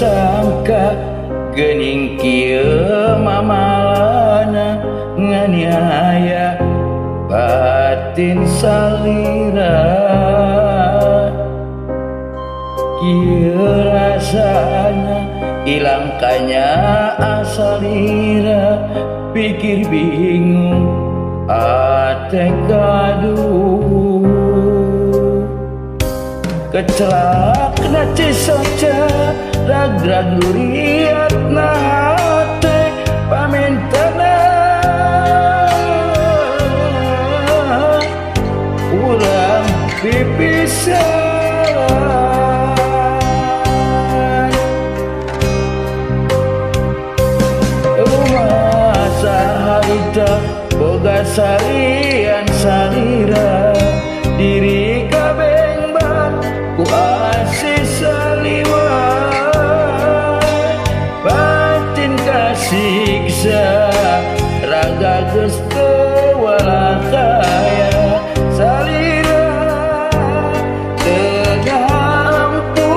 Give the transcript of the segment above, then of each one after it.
Tersangka geuning kieu mamalana nganiaya batin salira. Kieu rasana ilang kanya asalira, pikir bingung ate gaduh. Kecelak na cisoca ragrag luriat na hate pamentana urang pipisan. Rumah saharita boga salian salira, diri kabengban ku asih saliwat, batin kasiksa raga geus teu walakaya salira teu ngahampura.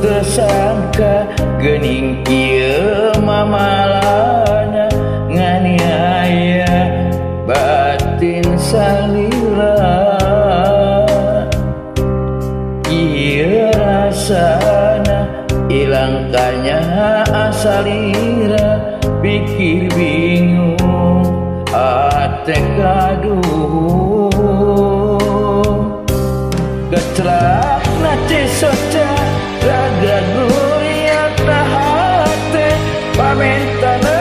Tersangka geuning kieu mamalana nganiaya batin salira. Kieu rasana ilang kanya asalira, pikir bingung ate gaduh. Kecelak na cisoca ragrag luriat na hate pamentana.